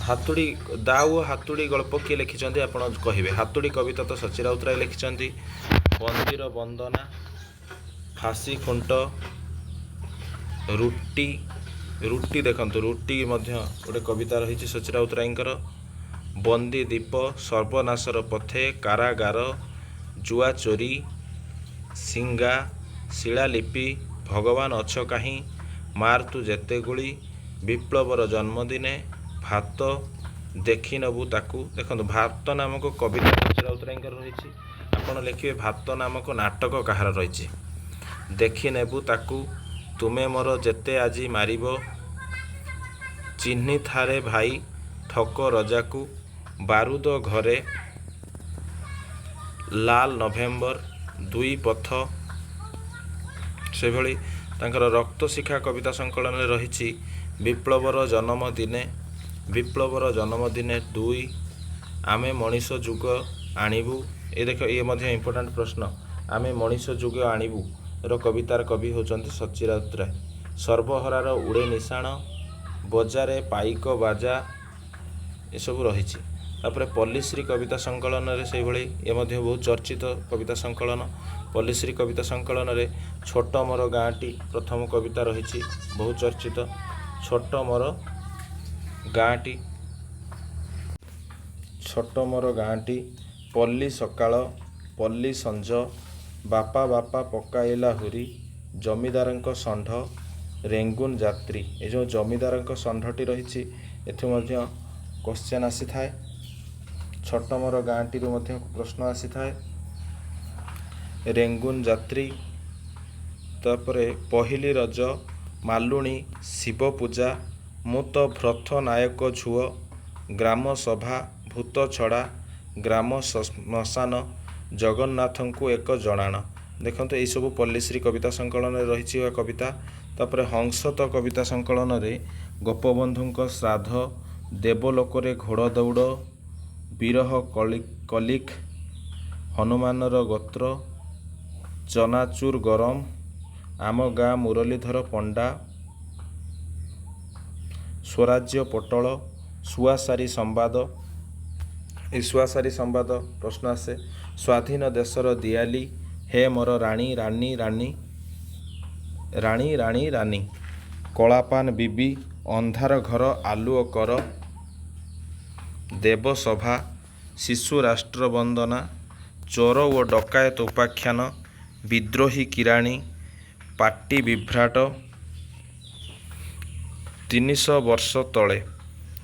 ହାତୁଡ଼ି, ଦାଉ ଓ ହାତୁଡ଼ି ଗଳ୍ପ କିଏ ଲେଖିଛନ୍ତି ଆପଣ କହିବେ। ହାତୁଡ଼ି କବିତା ତ ସଚ୍ଚି ରାଉତରାୟ ଲେଖିଛନ୍ତି। ବନ୍ଦୀର ବନ୍ଦନା, ଫାଶୀ ଖୁଣ୍ଟ, ରୁଟି। ରୁଟି, ଦେଖନ୍ତୁ, ରୁଟି ମଧ୍ୟ ଗୋଟେ କବିତା ରହିଛି ସଚ୍ଚି ରାଉତରାୟଙ୍କର। ବନ୍ଦୀ ଦ୍ୱୀପ, ସର୍ବନାଶର ପଥେ, କାରାଗାର, ଜୁଆ ଚୋରି, ଶିଙ୍ଗା, ଶିଳାଲିପି, ଭଗବାନ ଅଛ କାହିଁ, ମାର୍ ତୁ ଯେତେ ଗୁଳି, ବିପ୍ଳବର ଜନ୍ମଦିନେ, ଭାତ, ଦେଖି ନେବୁ ତାକୁ। ଦେଖନ୍ତୁ, ଭାତ ନାମକ କବିତା ସଚ୍ଚି ରାଉତରାୟଙ୍କର ରହିଛି। ଆପଣ ଲେଖିବେ ଭାତ ନାମକ ନାଟକ କାହାର ରହିଛି। ଦେଖି ନେବୁ ତାକୁ, ତୁମେ ମୋର ଯେତେ ଆଜି ମାରିବ, ଚିହ୍ନିଥାରେ ଭାଇ ଠକ ରଜାକୁ, ବାରୁଦ ଘରେ, ଲାଲ ନଭେମ୍ବର, ଦୁଇ ପଥ। ସେଭଳି ତାଙ୍କର ରକ୍ତଶିଖା କବିତା ସଂକଳନରେ ରହିଛି ବିପ୍ଳବର ଜନ୍ମ ଦିନେ, ବିପ୍ଳବର ଜନ୍ମଦିନେ ଦୁଇ, ଆମେ ମଣିଷ ଯୁଗ ଆଣିବୁ। ଏ ଦେଖ, ଇଏ ମଧ୍ୟ ଇମ୍ପୋର୍ଟାଣ୍ଟ ପ୍ରଶ୍ନ। ଆମେ ମଣିଷ ଯୁଗ ଆଣିବୁ ର କବିତାର କବି ହେଉଛନ୍ତି ସଚ୍ଚି ରାଉତରାୟ। ସର୍ବହରାର ଉଡ଼େ ନିଶାଣ, ବଜାରେ ପାଇକ ବାଜା, ଏସବୁ ରହିଛି। ତାପରେ ପଲ୍ଲୀଶ୍ରୀ କବିତା ସଂକଳନରେ ସେଇଭଳି, ଏ ମଧ୍ୟ ବହୁତ ଚର୍ଚ୍ଚିତ କବିତା ସଂକଳନ। ପଲ୍ଲୀଶ୍ରୀ କବିତା ସଂକଳନରେ ଛୋଟ ମୋର ଗାଁଟି ପ୍ରଥମ କବିତା ରହିଛି, ବହୁତ ଚର୍ଚ୍ଚିତ। ଛୋଟ ମୋର ଗାଁଟି, ଛୋଟ ମୋର ଗାଁଟି, ପଲ୍ଲୀ ସକାଳ, ପଲ୍ଲୀ ସଞ୍ଜ, ବାପା ବାପା ପକାଇଲା ହୁରି, ଜମିଦାରଙ୍କ ଷଣ୍ଢ, ରେଙ୍ଗୁନ ଯାତ୍ରୀ। ଏ ଯେଉଁ ଜମିଦାରଙ୍କ ଷଣ୍ଢଟି ରହିଛି, ଏଥିରୁ ମଧ୍ୟ କ୍ୱେଶ୍ଚନ୍ ଆସିଥାଏ। ଛୋଟ ମୋର ଗାଁଟିରୁ ମଧ୍ୟ ପ୍ରଶ୍ନ ଆସିଥାଏ। ରେଙ୍ଗୁନ ଯାତ୍ରୀ। ତାପରେ ପହିଲି ରଜ, ମାଲୁଣୀ, ଶିବ ପୂଜା, ମୁଁ ତ ଭ୍ରଥ ନାୟକ ଝୁଅ, ଗ୍ରାମ ସଭା, ଭୂତ ଛଡ଼ା, ଗ୍ରାମ ଶ୍ମଶାନ, ଜଗନ୍ନାଥଙ୍କୁ ଏକ ଜଣାଣ। ଦେଖନ୍ତୁ, ଏଇସବୁ ପଲ୍ଲୀଶ୍ରୀ କବିତା ସଂକଳନରେ ରହିଛି କବିତା। ତାପରେ ହଂସତ କବିତା ସଂକଳନରେ ଗୋପବନ୍ଧୁଙ୍କ ଶ୍ରାଦ୍ଧ, ଦେବଲୋକରେ ଘୋଡ଼ ଦୌଡ଼, ବିରହ କଲିକ, ହନୁମାନର ଗୋତ୍ର, ଚନାଚୁର ଗରମ, ଆମ ଗାଁ ମୁରଲୀଧର ପଣ୍ଡା, ସ୍ୱରାଜ୍ୟ ପୋଟଳ, ଶୁଆଶାରୀ ସମ୍ବାଦ। ଏଇ ଶୁଆଶାରୀ ସମ୍ବାଦ ପ୍ରଶ୍ନ ଆସେ। ସ୍ୱାଧୀନ ଦେଶର ଦିଆଲି, ହେ ମୋର ରାଣୀ ରାନୀ ରାନୀ ରାଣୀ ରାଣୀ ରାନୀ, କଳାପାନ ବିବି, ଅନ୍ଧାର ଘର ଆଲୁଅ କର, ଦେବସଭା, ଶିଶୁ ରାଷ୍ଟ୍ରବନ୍ଦନା, ଚୋର ଓ ଡକାୟତ ଉପାଖ୍ୟାନ, ବିଦ୍ରୋହୀ କିରାଣୀ, ପାଟି ବିଭ୍ରାଟ, 300 ବର୍ଷ ତଳେ।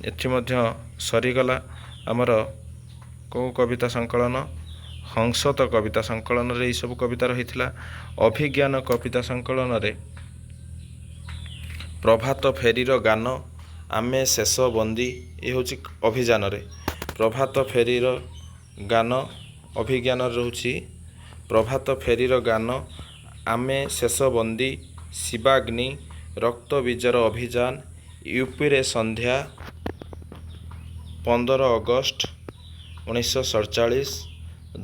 ଏଠି ମଧ୍ୟ ସରିଗଲା ଆମର କେଉଁ କବିତା ସଂକଳନ? ହଂସତ କବିତା ସଂକଳନରେ ଏଇସବୁ କବିତା ରହିଥିଲା। ଅଭିଜ୍ଞାନ କବିତା ସଂକଳନରେ ପ୍ରଭାତ ଫେରିର ଗାନ, ଆମେ ଶେଷ ବନ୍ଦୀ, ଏ ହେଉଛି ଅଭିଯାନରେ। ପ୍ରଭାତ ଫେରିର ଗାନ, ଅଭିଜ୍ଞାନରେ ରହୁଛି ପ୍ରଭାତ ଫେରିର ଗାନ, ଆମେ ଶେଷ ବନ୍ଦୀ, ଶିବାଗ୍ନି, ରକ୍ତବୀଜର ଅଭିଯାନ, ୟୁପିରେ ସନ୍ଧ୍ୟା, 15 ଅଗଷ୍ଟ 1947,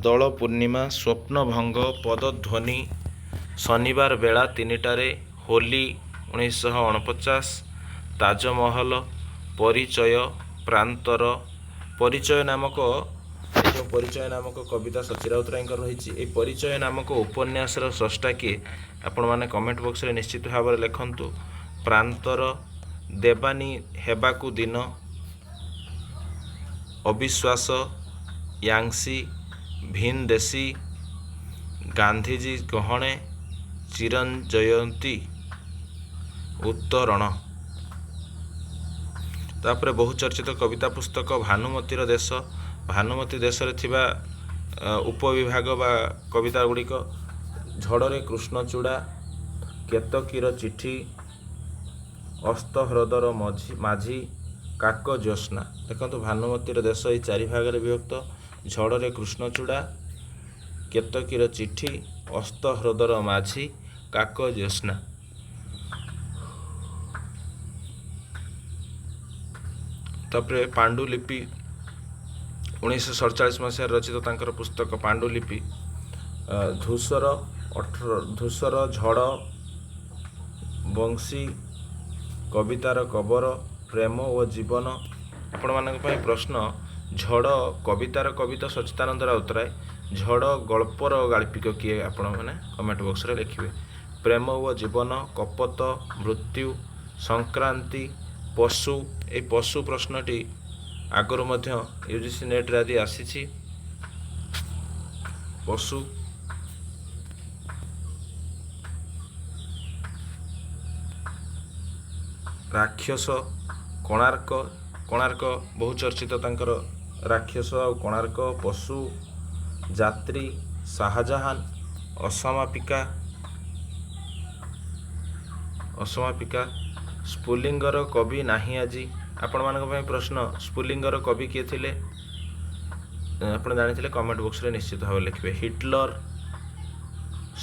ଦୋଳ ପୂର୍ଣ୍ଣିମା, ସ୍ୱପ୍ନଭଙ୍ଗ, ପଦଧ୍ୱନି, ଶନିବାର ବେଳା 3ଟାରେ, ହୋଲି 1949, ତାଜମହଲ, ପରିଚୟ, ପ୍ରାନ୍ତର। ପରିଚୟ ନାମକ, ଏ ଯେଉଁ ପରିଚୟ ନାମକ କବିତା ସଚି ରାଉତରାୟଙ୍କର ରହିଛି, ଏହି ପରିଚୟ ନାମକ ଉପନ୍ୟାସର ସ୍ରଷ୍ଟା କିଏ, ଆପଣମାନେ କମେଣ୍ଟ ବକ୍ସରେ ନିଶ୍ଚିତ ଭାବରେ ଲେଖନ୍ତୁ। ପ୍ରାନ୍ତର, ଦେବାନୀ ହେବାକୁ ଦିନ, ଅବିଶ୍ୱାସ, ୟାଂସି, ଭିନଦେଶୀ, ଗାନ୍ଧିଜୀ ଗହଣେ, ଚିରଞ୍ଜୟନ୍ତୀ, ଉତ୍ତରଣ। ତାପରେ ବହୁ ଚର୍ଚ୍ଚିତ କବିତା ପୁସ୍ତକ ଭାନୁମତୀର ଦେଶ। ଭାନୁମତୀ ଦେଶରେ ଥିବା ଉପବିଭାଗ ବା କବିତା ଗୁଡ଼ିକ: ଝଡ଼ରେ କୃଷ୍ଣଚୂଡ଼ା, କେତକୀର ଚିଠି, ଅସ୍ତ ହ୍ରଦର ମାଝି, କାକ ଜ୍ୟୋତ୍ସ୍ନା। ଦେଖନ୍ତୁ, ଭାନୁମତୀର ଦେଶ ଏଇ ଚାରି ଭାଗରେ ବିଭକ୍ତ: ଝଡ଼ରେ କୃଷ୍ଣଚୂଡ଼ା, କେତକୀର ଚିଠି, ଅସ୍ତ ହ୍ରଦର ମାଝି, କାକ ଜ୍ୟୋତ୍ସ୍ନା। ତାପରେ ପାଣ୍ଡୁଲିପି, 1947 ମସିହାରେ ରଚିତ ତାଙ୍କର ପୁସ୍ତକ ପାଣ୍ଡୁଲିପି। ଧୂସର 18, ଧୂସର ଝଡ଼, ବଂଶୀ, କବିତାର କବର, ପ୍ରେମ ଓ ଜୀବନ। ଆପଣମାନଙ୍କ ପାଇଁ ପ୍ରଶ୍ନ: ଝଡ଼ କବିତାର କବି ତ ସଚ୍ଚିଦାନନ୍ଦ ରାଉତରାୟ, ଝଡ଼ ଗଳ୍ପର ଗାଳ୍ପିକ କିଏ, ଆପଣମାନେ କମେଣ୍ଟ ବକ୍ସରେ ଲେଖିବେ। ପ୍ରେମ ଓ ଜୀବନ, କପୋତ, ମୃତ୍ୟୁ, ସଂକ୍ରାନ୍ତି, ପଶୁ। ଏଇ ପଶୁ ପ୍ରଶ୍ନଟି ଆଗରୁ ମଧ୍ୟ ୟୁଜିସି ନେଟ୍ରେ ଆଦି ଆସିଛି। ପଶୁ, ରାକ୍ଷସ, କୋଣାର୍କ। କୋଣାର୍କ ବହୁ ଚର୍ଚ୍ଚିତ ତାଙ୍କର ରାକ୍ଷସ ଆଉ କୋଣାର୍କ, ପଶୁ, ଯାତ୍ରୀ, ଶାହଜାହାନ, ଅସମାପିକା, ଅସମାପିକା, ସ୍ଫୁଲିଙ୍ଗର କବି ନାହିଁ ଆଜି। ଆପଣମାନଙ୍କ ପାଇଁ ପ୍ରଶ୍ନ: ସ୍ଫୁଲିଙ୍ଗର କବି କିଏ ଥିଲେ, ଆପଣ ଜାଣିଥିଲେ କମେଣ୍ଟ ବକ୍ସରେ ନିଶ୍ଚିତ ଭାବରେ ଲେଖିବେ। ହିଟଲର,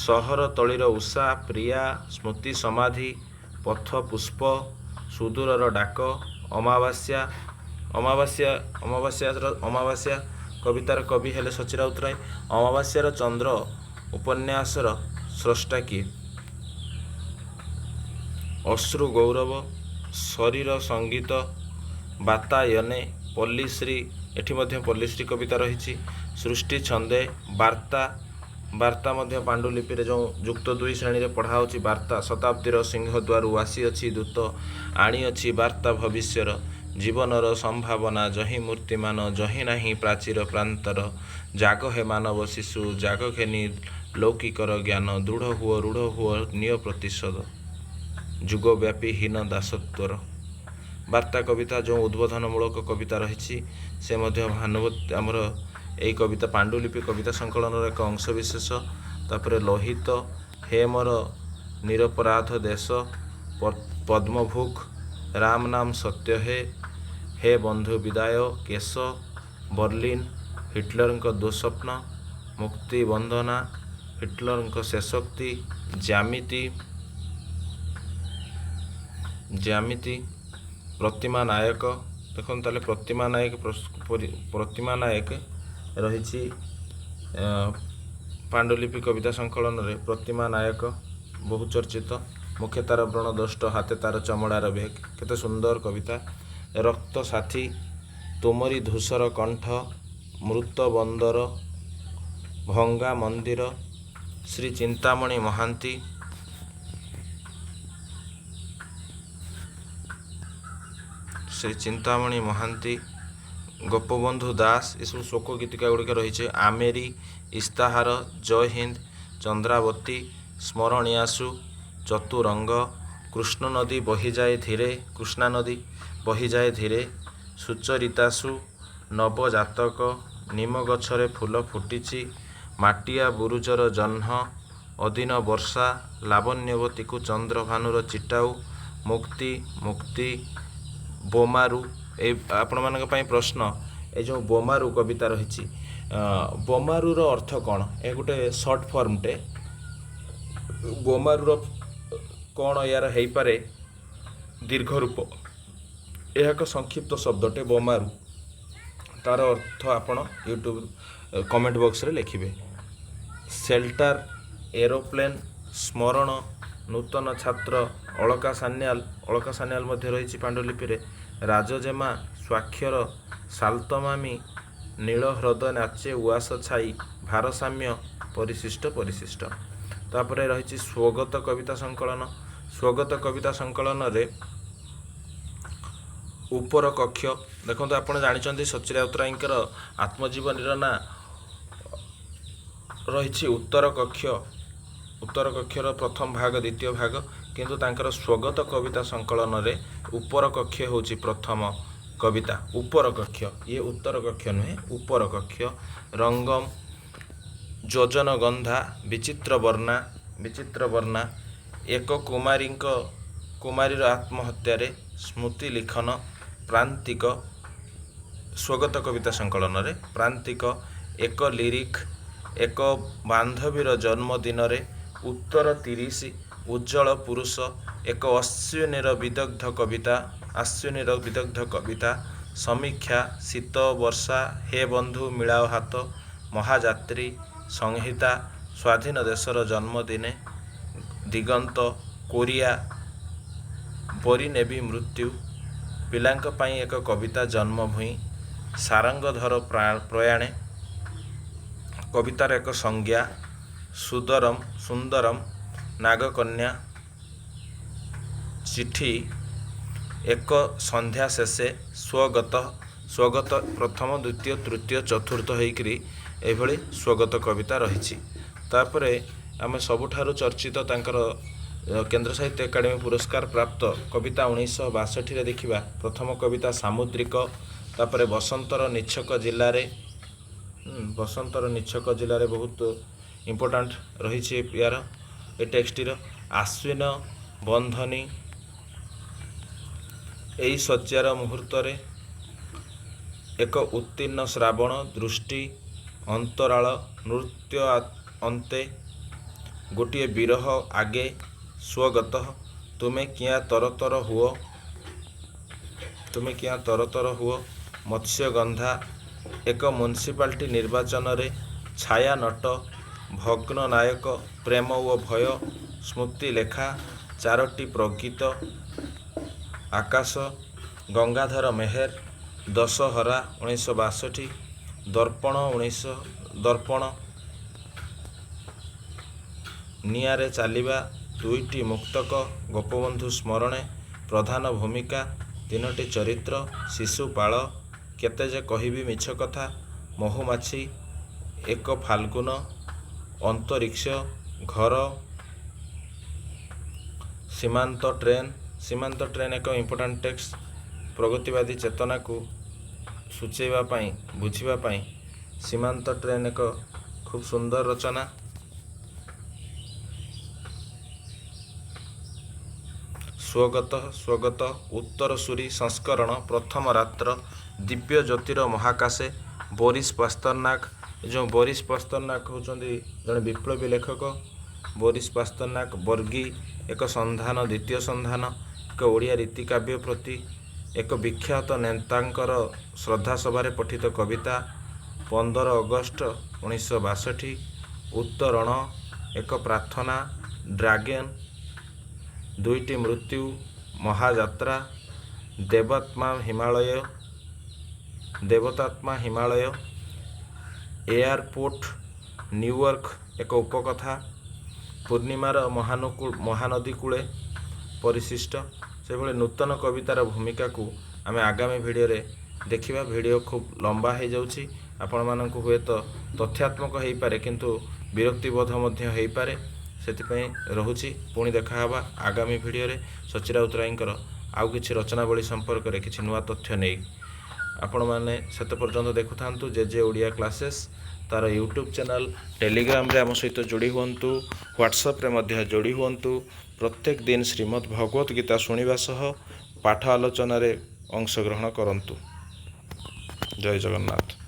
ସହର ତଳିର ଉଷା, ପ୍ରିୟା, ସ୍ମୃତି ସମାଧି, ପଥ ପୁଷ୍ପ, ସୁଦୂରର ଡାକ, ଅମାବାସ୍ୟା। ଅମାବାସ୍ୟା, ଅମାବାସ୍ୟାର, ଅମାବାସ୍ୟା କବିତାର କବି ହେଲେ ସଚି ରାଉତରାୟ। ଅମାବାସ୍ୟାର ଚନ୍ଦ୍ର ଉପନ୍ୟାସର ସ୍ରଷ୍ଟା କିଏ? ଅଶ୍ରୁ ଗୌରବ, ଶରୀର ସଙ୍ଗୀତ, ବାତାୟନେ, ପଲ୍ଲୀଶ୍ରୀ। ଏଠି ମଧ୍ୟ ପଲ୍ଲୀଶ୍ରୀ କବିତା ରହିଛି। ସୃଷ୍ଟି ଛନ୍ଦେ, ବାର୍ତ୍ତା। ବାର୍ତ୍ତା ମଧ୍ୟ ପାଣ୍ଡୁଲିପିରେ ଯେଉଁ ଯୁକ୍ତ 2 ଶ୍ରେଣୀରେ ପଢ଼ା ହେଉଛି ବାର୍ତ୍ତା। ଶତାବ୍ଦୀର ସିଂହଦ୍ୱାରୁ ଆସିଅଛି ଦୂତ, ଆଣିଅଛି ବାର୍ତ୍ତା ଭବିଷ୍ୟର, ଜୀବନର ସମ୍ଭାବନା ଯହିଁ ମୂର୍ତ୍ତିମାନ, ଯହିଁ ନାହିଁ ପ୍ରାଚୀର ପ୍ରାନ୍ତର। ଜାଗ ହେ ମାନବ ଶିଶୁ, ଜାଗ ଘେନି ଲୌକିକର ଜ୍ଞାନ, ଦୃଢ଼ ହୁଅ, ରୂଢ଼ ହୁଅ, ନିଅ ପ୍ରତିଶୋଧ ଯୁଗବ୍ୟାପୀ ହୀନ ଦାସତ୍ୱର। ବାର୍ତ୍ତା କବିତା ଯେଉଁ ଉଦ୍ବୋଧନମୂଳକ କବିତା ରହିଛି, ସେ ମଧ୍ୟ ଭାନୁମତୀ ଆମର ଏଇ କବିତା ପାଣ୍ଡୁଲିପି କବିତା ସଂକଳନର ଏକ ଅଂଶବିଶେଷ। ତାପରେ ଲୋହିତ, ହେ ମୋର ନିରପରାଧ ଦେଶ, ପଦ୍ମଭୂକ୍, ରାମ ନାମ ସତ୍ୟ ହେ, ହେ ବନ୍ଧୁ ବିଦାୟ, କେଶ, ବର୍ଲିନ, ହିଟଲରଙ୍କ ଦୁଃସ୍ୱପ୍ନ, ମୁକ୍ତି ବନ୍ଦନା, ହିଟଲରଙ୍କ ଶେଷୋକ୍ତି, ଜ୍ୟାମିତି, ଜ୍ୟାମିତି, ପ୍ରତିମା ନାୟକ। ଦେଖନ୍ତୁ, ତାହେଲେ ପ୍ରତିମା ନାୟକ, ପ୍ରତିମା ନାୟକ ରହିଛି ପାଣ୍ଡୁଲିପି କବିତା ସଂକଳନରେ। ପ୍ରତିମା ନାୟକ ବହୁ ଚର୍ଚ୍ଚିତ। ମୁଖେ ତାର ବ୍ରଣ ଦୋଷ୍ଟ, ହାତେ ତାର ଚମଡ଼ାର ବେଗ, କେତେ ସୁନ୍ଦର କବିତା। ରକ୍ତ ସାଥୀ, ତୁମରି ଧୂସର କଣ୍ଠ, ମୃତ ବନ୍ଦର, ଭଙ୍ଗା ମନ୍ଦିର, ଶ୍ରୀ ଚିନ୍ତାମଣି ମହାନ୍ତି, ଶ୍ରୀ ଚିନ୍ତାମଣି ମହାନ୍ତି, ଗୋପବନ୍ଧୁ ଦାସ, ଏସବୁ ଶୋକ ଗୀତିକା ଗୁଡ଼ିକ ରହିଛି। ଆମେରି, ଇସ୍ତାହାର, ଜୟ ହିନ୍ଦ, ଚନ୍ଦ୍ରାବତୀ, ସ୍ମରଣୀୟାସୁ, ଚତୁରଙ୍ଗ, କୃଷ୍ଣ ନଦୀ ବହିଯାଏ ଧୀରେ, କୃଷ୍ଣା ନଦୀ ବହିଯାଏ ଧୀରେ, ସୁଚରିତାସୁ, ନବଜାତକ, ନିମ ଗଛରେ ଫୁଲ ଫୁଟିଛି, ମାଟିଆ ବୁରୁଜର ଜହ୍ନ, ଅଦିନ ବର୍ଷା, ଲାବଣ୍ୟବତୀକୁ ଚନ୍ଦ୍ରଭାନୁର ଚିଟାଉ, ମୁକ୍ତି, ମୁକ୍ତି, ବୋମାରୁ। ଏଇ ଆପଣମାନଙ୍କ ପାଇଁ ପ୍ରଶ୍ନ, ଏ ଯେଉଁ ବୋମାରୁ କବିତା ରହିଛି, ବୋମାରୁର ଅର୍ଥ କ'ଣ? ଏ ଗୋଟେ ସର୍ଟ ଫର୍ମଟେ। ବୋମାରୁର କ'ଣ ଏହାର ହେଇପାରେ ଦୀର୍ଘ ରୂପ? ଏହା ଏକ ସଂକ୍ଷିପ୍ତ ଶବ୍ଦଟେ ବୋମାରୁ। ତାର ଅର୍ଥ ଆପଣ ୟୁଟ୍ୟୁବ୍ କମେଣ୍ଟ ବକ୍ସରେ ଲେଖିବେ। ସେଲ୍ଟାର, ଏରୋପ୍ଲେନ୍, ସ୍ମରଣ, ନୂତନ ଛାତ୍ର, ଅଳକା ସାନ୍ୟାଲ। ଅଳକା ସାନ୍ୟାଲ ମଧ୍ୟ ରହିଛି ପାଣ୍ଡୁଲିପିରେ। ରାଜଜେମା, ସ୍ୱାକ୍ଷର, ସାଲତମାମି, ନୀଳ ହ୍ରଦ ନାଚେ ଉଆସ ଛାଇ, ଭାରସାମ୍ୟ, ପରିଶିଷ୍ଟ ପରିଶିଷ୍ଟ। ତାପରେ ରହିଛି ସ୍ୱଗତ କବିତା ସଂକଳନ। ସ୍ୱଗତ କବିତା ସଂକଳନରେ ଉପର କକ୍ଷ। ଦେଖନ୍ତୁ, ଆପଣ ଜାଣିଛନ୍ତି ସଚ୍ଚି ରାଉତରାୟଙ୍କର ଆତ୍ମଜୀବନୀର ନାଁ ରହିଛି ଉତ୍ତର କକ୍ଷ। ଉତ୍ତର କକ୍ଷର ପ୍ରଥମ ଭାଗ, ଦ୍ୱିତୀୟ ଭାଗ। କିନ୍ତୁ ତାଙ୍କର ସ୍ୱଗତ କବିତା ସଂକଳନରେ ଉପର କକ୍ଷ ହେଉଛି ପ୍ରଥମ କବିତା। ଉପର କକ୍ଷ, ଇଏ ଉତ୍ତର କକ୍ଷ ନୁହେଁ, ଉପର କକ୍ଷ। ରଙ୍ଗମ, ଯୋଜନ ଗନ୍ଧା, ବିଚିତ୍ର ବର୍ଣ୍ଣା, ବିଚିତ୍ର ବର୍ଣ୍ଣା, ଏକ କୁମାରୀଙ୍କ କୁମାରୀର ଆତ୍ମହତ୍ୟାରେ, ସ୍ମୃତି ଲିଖନ, ପ୍ରାନ୍ତିକ। ସ୍ୱଗତ କବିତା ସଂକଳନରେ ପ୍ରାନ୍ତିକ, ଏକ ଲିରିକ୍, ଏକ ବାନ୍ଧବୀର ଜନ୍ମଦିନରେ, ଉତ୍ତର 30, ଉଜ୍ଜଳ ପୁରୁଷ, ଏକ ଅଶ୍ୱିନୀର ବିଦଗ୍ଧ କବିତା, ଆଶ୍ୱିନୀର ବିଦଗ୍ଧ କବିତା, ସମୀକ୍ଷା, ଶୀତ ବର୍ଷା, ହେ ବନ୍ଧୁ ମିଳାଅ ହାତ, ମହାଯାତ୍ରୀ, ସଂହିତା, ସ୍ୱାଧୀନ ଦେଶର ଜନ୍ମଦିନେ, ଦିଗନ୍ତ, କୋରିଆ, ବରି ନେବି ମୃତ୍ୟୁ, ପିଲାଙ୍କ ପାଇଁ ଏକ କବିତା ଜନ୍ମଭୂଇଁ, ସାରଙ୍ଗଧର ପ୍ରୟାଣେ, କବିତାର ଏକ ସଂଜ୍ଞା, ସୁଦରମ ସୁନ୍ଦରମ, ନାଗକନ୍ୟା, ଚିଠି, ଏକ ସନ୍ଧ୍ୟା ଶେଷେ, ସ୍ୱଗତ। ସ୍ୱଗତ ପ୍ରଥମ, ଦ୍ୱିତୀୟ, ତୃତୀୟ, ଚତୁର୍ଥ ହେଇକରି ଏଇଭଳି ସ୍ୱଗତ କବିତା ରହିଛି। ତାପରେ ଆମେ ସବୁଠାରୁ ଚର୍ଚ୍ଚିତ ତାଙ୍କର କେନ୍ଦ୍ର ସାହିତ୍ୟ ଏକାଡେମୀ ପୁରସ୍କାର ପ୍ରାପ୍ତ କବିତା 1962ରେ ଦେଖିବା। ପ୍ରଥମ କବିତା ସାମୁଦ୍ରିକ, ତାପରେ ବସନ୍ତର ନିଛକ ଜିଲ୍ଲାରେ। ବସନ୍ତର ନିଛକ ଜିଲ୍ଲାରେ ବହୁତ ଇମ୍ପୋର୍ଟାଣ୍ଟ ରହିଛି ୟାର ଏ ଟେକ୍ସଟିର। ଆଶ୍ୱିନ ବନ୍ଧନୀ, ଏଇ ଶଯ୍ୟାର ମୁହୂର୍ତ୍ତରେ, ଏକ ଉତ୍ତୀର୍ଣ୍ଣ ଶ୍ରାବଣ, ଦୃଷ୍ଟି, ଅନ୍ତରାଳ, ନୃତ୍ୟ ଅନ୍ତେ, ଗୋଟିଏ ବିରହ ଆଗେ, ସ୍ୱଗତ, ତୁମେ କିଆଁ ତରତର ହୁଅ, ତୁମେ କିଆଁ ତରତର ହୁଅ, ମତ୍ସ୍ୟଗନ୍ଧା, ଏକ ମ୍ୟୁନିସିପାଲିଟି ନିର୍ବାଚନରେ, ଛାୟା ନଟ, ଭଗ୍ନ ନାୟକ, ପ୍ରେମ ଓ ଭୟ, ସ୍ମୃତି ଲେଖା, ଚାରୋଟି ପ୍ରଗୀତ, ଆକାଶ, ଗଙ୍ଗାଧର ମେହେର, ଦଶହରା 1962, ଦର୍ପଣ ଉଣେଇଶହ ଦର୍ପଣ, ନିଆଁରେ ଚାଲିବା, ଦୁଇଟି ମୁକ୍ତକ, ଗୋପବନ୍ଧୁ ସ୍ମରଣେ, ପ୍ରଧାନ ଭୂମିକା, ତିନୋଟି ଚରିତ୍ର, ଶିଶୁପାଳ, କେତେ ଯେ କହିବି ମିଛ କଥା, ମହୁମାଛି, ଏକ ଫାଲ୍ଗୁନ, ଅନ୍ତରୀକ୍ଷ, ଘର, ସୀମାନ୍ତ ଟ୍ରେନ୍। ସୀମାନ୍ତ ଟ୍ରେନ୍ ଏକ ଇମ୍ପୋର୍ଟାଣ୍ଟ ଟେକ୍ସଟ, ପ୍ରଗତିବାଦୀ ଚେତନାକୁ ସୂଚେଇବା ପାଇଁ, ବୁଝିବା ପାଇଁ ସୀମାନ୍ତ ଟ୍ରେନ୍ ଏକ ଖୁବ୍ ସୁନ୍ଦର ରଚନା। ସ୍ୱଗତ, ସ୍ୱଗତ, ଉତ୍ତରସୂରୀ ସଂସ୍କରଣ, ପ୍ରଥମ ରାତ୍ର, ଦିବ୍ୟ ଜ୍ୟୋତିର ମହାକାଶେ, ବୋରିସ୍ ପାସ୍ତରନାକ। ଯେଉଁ ବୋରିସ୍ ପାସ୍ତରନାକ ହେଉଛନ୍ତି ଜଣେ ବିପ୍ଳବୀ ଲେଖକ। ବୋରିସ୍ ପାସ୍ତରନାକ, ବର୍ଗୀ, ଏକ ସନ୍ଧାନ, ଦ୍ୱିତୀୟ ସନ୍ଧାନ, ଏକ ଓଡ଼ିଆ ରୀତିକାବ୍ୟ ପ୍ରତି, ଏକ ବିଖ୍ୟାତ ନେତାଙ୍କର ଶ୍ରଦ୍ଧା ସଭାରେ ପଠିତ କବିତା, 15 ଅଗଷ୍ଟ 1962, ଉତ୍ତରଣ, ଏକ ପ୍ରାର୍ଥନା, ଡ୍ରାଗନ୍, ଦୁଇଟି ମୃତ୍ୟୁ, ମହାଯାତ୍ରା, ଦେବାତ୍ମା ହିମାଳୟ, ଦେବତାତ୍ମା ହିମାଳୟ, ଏୟାରପୋର୍ଟ ନ୍ୟୁୟର୍କ ଏକ ଉପକଥା, ପୂର୍ଣ୍ଣିମାର ମହାନଦୀ କୂଳେ, ପରିଶିଷ୍ଟ। ସେଭଳି ନୂତନ କବିତାର ଭୂମିକାକୁ ଆମେ ଆଗାମୀ ଭିଡ଼ିଓରେ ଦେଖିବା। ଭିଡ଼ିଓ ଖୁବ୍ ଲମ୍ବା ହେଇଯାଉଛି, ଆପଣମାନଙ୍କୁ ହୁଏତ ତଥ୍ୟାତ୍ମକ ହେଇପାରେ କିନ୍ତୁ ବିରକ୍ତିବୋଧ ମଧ୍ୟ ହେଇପାରେ, ସେଥିପାଇଁ ରହୁଛି। ପୁଣି ଦେଖାହେବା ଆଗାମୀ ଭିଡ଼ିଓରେ ସଚ୍ଚି ରାଉତରାୟଙ୍କର ଆଉ କିଛି ରଚନାବଳୀ ସମ୍ପର୍କରେ କିଛି ନୂଆ ତଥ୍ୟ ନେଇ। ଆପଣମାନେ ସେତେ ପର୍ଯ୍ୟନ୍ତ ଦେଖୁଥାନ୍ତୁ ଜେ ଜେ ଓଡ଼ିଆ କ୍ଲାସେସ୍, ତାର ୟୁଟ୍ୟୁବ୍ ଚ୍ୟାନେଲ୍, ଟେଲିଗ୍ରାମରେ ଆମ ସହିତ ଯୋଡ଼ି ହୁଅନ୍ତୁ, ହ୍ୱାଟ୍ସଆପ୍ରେ ମଧ୍ୟ ଯୋଡ଼ି ହୁଅନ୍ତୁ। ପ୍ରତ୍ୟେକ ଦିନ ଶ୍ରୀମଦ୍ ଭଗବତ ଗୀତା ଶୁଣିବା ସହ ପାଠ ଆଲୋଚନାରେ ଅଂଶଗ୍ରହଣ କରନ୍ତୁ। ଜୟ ଜଗନ୍ନାଥ।